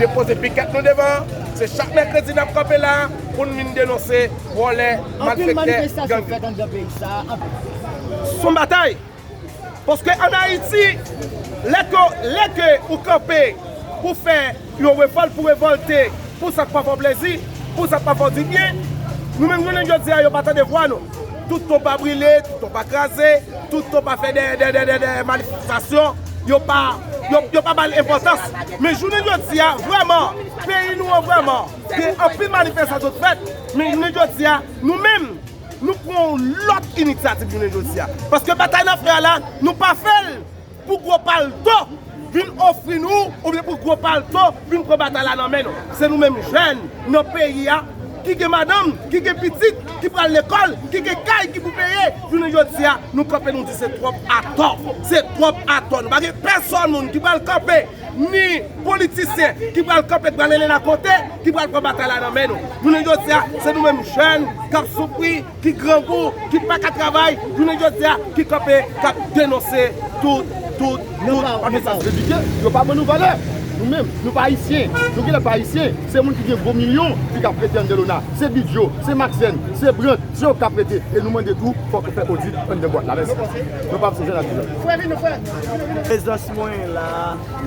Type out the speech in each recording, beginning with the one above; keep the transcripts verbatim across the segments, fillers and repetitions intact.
Depoze pikèt nou devan an, se chak mèkredi n ap kanpe la pou n vin denonse vòlè, malfektè, gang. Anpil manifestasyon fèt anndan peyi sa a. Se yon batay. Paske ann Ayiti, lè ke, lè ke ou kanpe pou fè yon revòlt, pou revòlte, pou sa k pa fè w plezi, pou sa k pa fè w dibyen, nou menm jounen jodi a, yo pa tande vwa nou. Tout ton pa brile, tout ton pa kraze, tout ton pa fè de, de, de, de, de manifestasyon, yo pa, yo, yo pa ba l enpòtans. Men jounen jodi a, vrèman, peyi nou an vrèman, gen anpil manifestasyon k fèt, men jounen jodi a, nou menm, nou pran yon lòt inisyativ jounen jodi a. Paske batay n ap fè a la, nou pa fè l pou gwo palto vin ofri nou, oubyen pou gwo palto vin pran batay la nan men nou. Se nou menm jèn nan peyi a, ki gen madanm, ki gen pitit, ki pral lekòl, ki gen kay ki pou peye. Jounen jodi a, nou kanpe, nou di se twòp atò. Se twòp atò. Nou pa gen pèsonn moun ki pral kanpe, ni politisyen ki pral kanpe, ki pral rele n akote, ki pral pran batay la nan men nou. Jounen jodi a, se nou menm jèn k ap soufri, ki grangou, ki pa ka travay, jounen jodi a, ki kanpe, k ap denonse tout, tout, tout. Yo pa ban nou valè. Nou menm, nou pa ayisyen. Nou genlè pa ayisyen. Se moun ki gen gwo milyon ki ka prete anndan Lona. Se Bidjo, se Maxène, se Brant, se yo k ka prete. E nou mande tou, fòk yo fè odit anndan bwat la. Mèsi. Nou pa ap sonje nan dizan. Prezans mwen la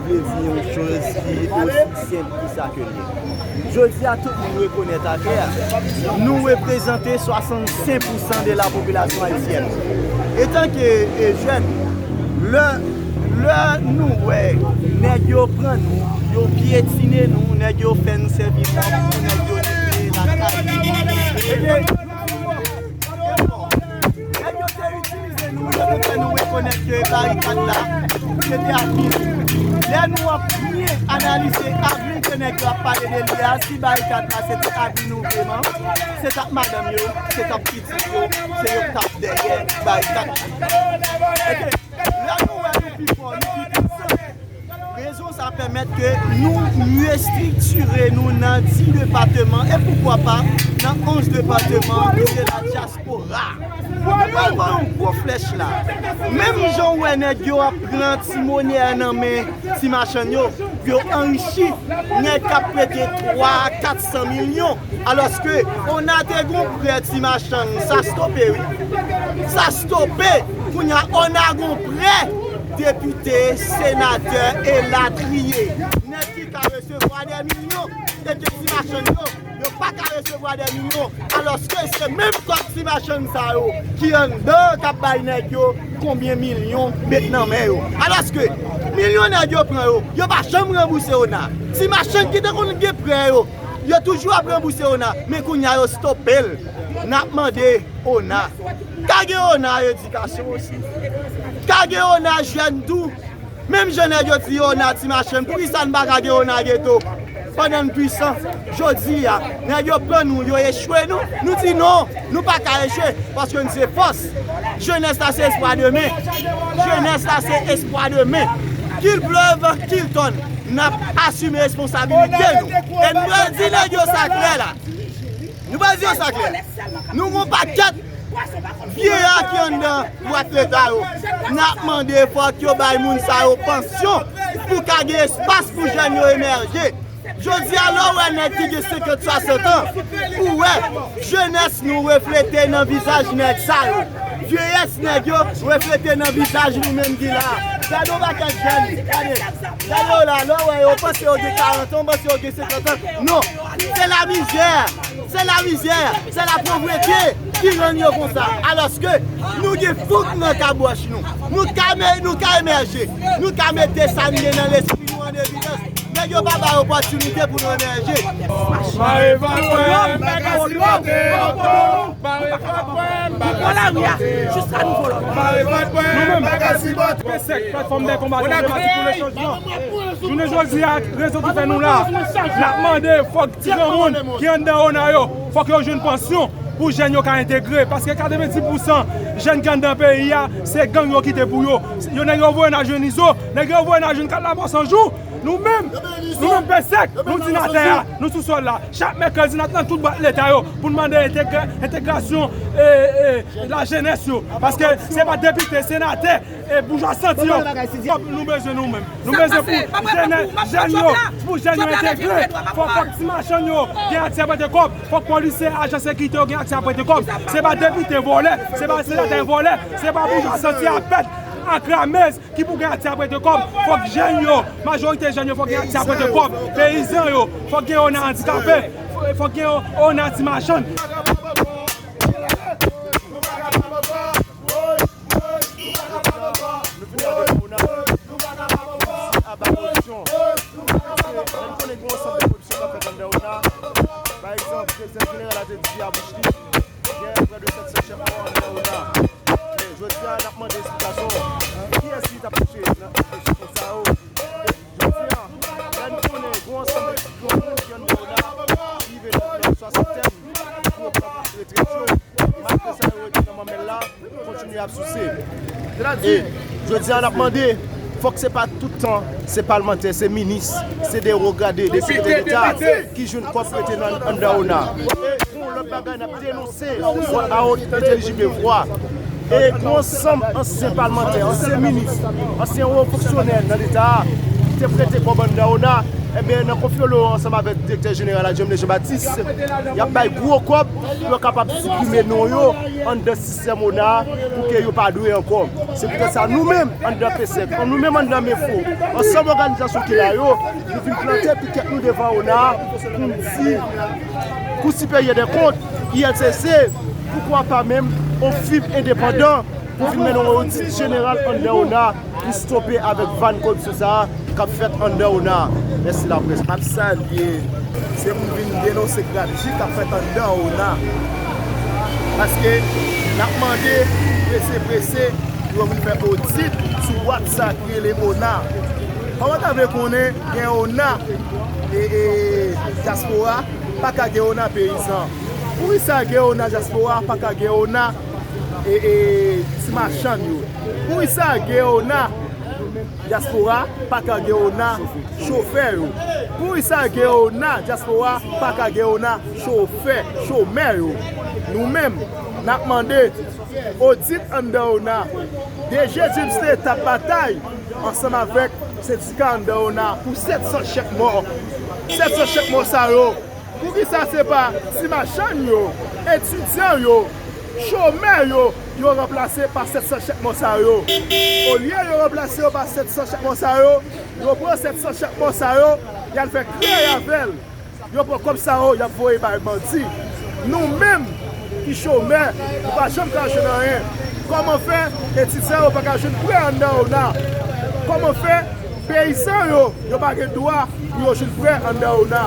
vle di yon choz ki osi senp ki sa ke l ye. Jodi a, tout moun rekonèt aklè, nou reprezante swasannsenk pousan de la popilasyon ayisyèn. Etanke, e, jèn, lè, lè nou wè nèg yo pran nou, yo pyetine nou, nèg yo fè n sèvi kòm pou nèg yo netwaye lakay. Ebyen, nèg yo te itilize nou, yo te fè nou rekonèt ke barikad la, se te Avril. Lè nou ap byen analize Avril ke nèg yo ap pale de li a, si barikad la se te Avril nou vreman, se t ap madanm yo, se t ap pitit yo, se yo k t ap dèyè barikad la. Ebyen, lè nou wè nou pi fò, nou pi pwisan, rezon sa pèmèt ke nou restriktire nou nan dis depatman e poukwa pa nan onz depatman ki se la dyaspora. Nou pral voye yon gwo flèch la. Menm jan w wè nèg yo ap pran ti monè nan men ti machann yo, pou yo anrichi, nèg k ap prete twa, kat san milyon. Alòske Ona te gon prè ti machann, sa stope wi. Sa stope. Kounye a Ona gon prè depite, senatè, elatriye. Nèg ki ka resevwa dè milyon, e ke ti machann yo, yo pa ka resevwa dè milyon. Alòske se menm kòb ti machann sa yo ki anndan k ap bay nèg yo konbyen milyon met nan men yo. Alòske milyon nèg yo pran yo, yo pa janm ranbouse Ona. Ti machann ki te konn gen prè yo, yo toujou ap ranbouse Ona, men kounye a yo stope l. N ap mande Ona. Ka gen Ona edikasyon osi. Ka gen Ona jèn tou. Menm jan nèg yo di Ona ti machann, poukisa n pa ka gen Ona geto? Pandan n pwisan, jodi a, nèg yo pran nou, yo echwe nou. Nou di non, nou pa ka echwe, paske n se fòs. Jenès la se espwa demen. Jenès la se espwa demen. Kil pleuve, kil tonne, n ap asime responsabilite nou. E n pral di nèg yo sa klè la. Nou pral di yo sa klè. Nou gon pakèt vyeya ki anndan bwat leta yo. N ap mande fòk yo bay moun sa yo pansyon pou ka gen espas pou jèn yo emèje. Jodi a, lè w wè nèg ki gen senkant, swasant an, ou wè jenès nou reflete nan vizaj nèg sa yo. Vyeyès nèg yo reflete nan vizaj nou menm ki la. Gade yon pakèt jèn, gade. Gade yo la, lè w wè yo, w panse yo gen karant an, w panse yo gen senkant an. Non, se lamizè, se lamizè, se lapovrete ki rann yo konsa. Alòske nou gen fouk nan kabwòch nou. Nou ka, nou ka emèje, nou ka mete sa n gen nan lespri nou an evidans. Nèg yo pa bay opòtinite pou nou emèje. Mare vant mwen, m pa ka sipote ankò. Mare vant mwen, m pa ka sipote. Mare vant mwen, m pa ka sipote. P S E K, Platfòm dè Konbatan Demokratik pou le Chanjman. Jounen jodi a, rezon ki fè nou la, n ap mande fòk ti granmoun ki anndan Ona yo, fòk yo jwenn pansyon pou jèn yo ka entegre. Paske katrevenndis pousan jèn ki anndan peyi a, se gang yo kite pou yo. Yo nèg yo voye n al jwenn Izo, nèg yo voye n al jwenn Kat Lamò San Jou. Nou menm, Nou menm Pezèk, nou di n atè a, nou sou sòl la. Chak mèkredi, n ap nan tout bwat leta yo pou n mande entegra- entegrasyon e, e, lajenès yo. Paske se pa depite, senatè, e boujwa santi yo. Nou bezwen nou menm. Nou bezwen pou jèn, jèn yo, pou jèn yo entegre. Fòk, fòk ti machann yo gen aksè a prete kòb. Fòk polisye, ajan sekirite yo gen aksè a prete kòb. Se pa depite vòlè, se pa senatè vòlè, se pa boujwa santi a pèt ak ramez ki pou gen aksè a prete kòb. Fòk jèn yo, majorite jèn yo, fòk gen aksè a prete kòb. Peyizan yo, fòk gen ona andikape, fòk gen ona ti machann. Nou vin avèk ona isi aba koripsyon. Paske lè n konnen gen yon sanm de koripsyon k ap fèt anndan ona, pa egzanp, direktè jeneral la te di a bouch li, gen prè de sèt san chèf mò anndan ona. Men jodi a, n ap mande esplikasyon. Kiyès ki t ap touche nan kesyon sa yo? Jodi a, lè n konnen gen yon ansanm de ti granmoun ki anndan ona, ki rive nan, nan swasantèn, pou yo pran retrèt yo, malgre sa yo rete nan manmèl la, kontinye ap souse. Sètadi, jodi a, n ap mande, fòk se pa tout tan, se palmantè, se minis, se de wo grade, de sekretè deta ki jwenn kòb rete nan, anndan ona. E pou yon lòt bagay, n ap denonse a wot entèlijib de vwa. E gen yon ansanm ansyen palmantè, ansyen minis, ansyen wo fonksyonè nan leta a ki te prete kòb anndan ona, enben, nan konfyolo ansanm avèk direktè jeneral la, Jemle Jean Baptiste, y ap bay gwo kòb pou yo kapab siprime non yo anndan sistèm ona a, pou ke yo pa dwe ankò. Se poutèt sa, nou menm anndan P S E C, nou menm anndan Menfo, ansanm òganizasyon ki la yo, nou vin plante pikèt nou devan ona a pou n di Kou Siperyè dè Kont, I L C C, poukwa pa menm yon fim endepandan pou vin mennen yon odit jeneral anndan ona pou stope avèk vag koripsyon sa a k ap fèt anndan ona. Mèsi laprès. M ap salye, se pou n vin denonse grapji k ap fèt anndan ona. Paske n ap mande prese prese pou yo vin fè odit sou bwat sa ki rele ona. Kòman ta vle konnen gen ona e, e dyaspora, pa ka gen ona peyizan? Poukisa gen ona dyaspora, pa ka gen ona e, e ti machann yo? Poukisa gen ona dyaspora, pa ka gen ona chofè yo? Poukisa gen ona dyaspora, pa ka gen ona chofè, chomè yo? Nou menm, n ap mande odit anndan ona. D G Gibbs te t ap batay ansanm avèk sendika anndan ona pou sèt san chèk mò. Sèt san chèk mò sa yo, poukisa se pa ti machann yo, etidyan yo, chomè yo, yo ranplase pa sèt san chèk mò sa yo? Olye yo ranplase yo pa sèt san chèk mò sa yo, yo pran sèt san chèk mò sa yo, y al fè krèy avè l. Yo pran kòb sa yo, y ap voye bay bandi. Nou menm ki chomè, nou pa janm ka jwenn anyen. Kòman fè etidyan yo pa ka jwenn prè anndan ona? Kòman fè peyizan yo, yo pa gen dwa pou yo jwenn prè anndan ona?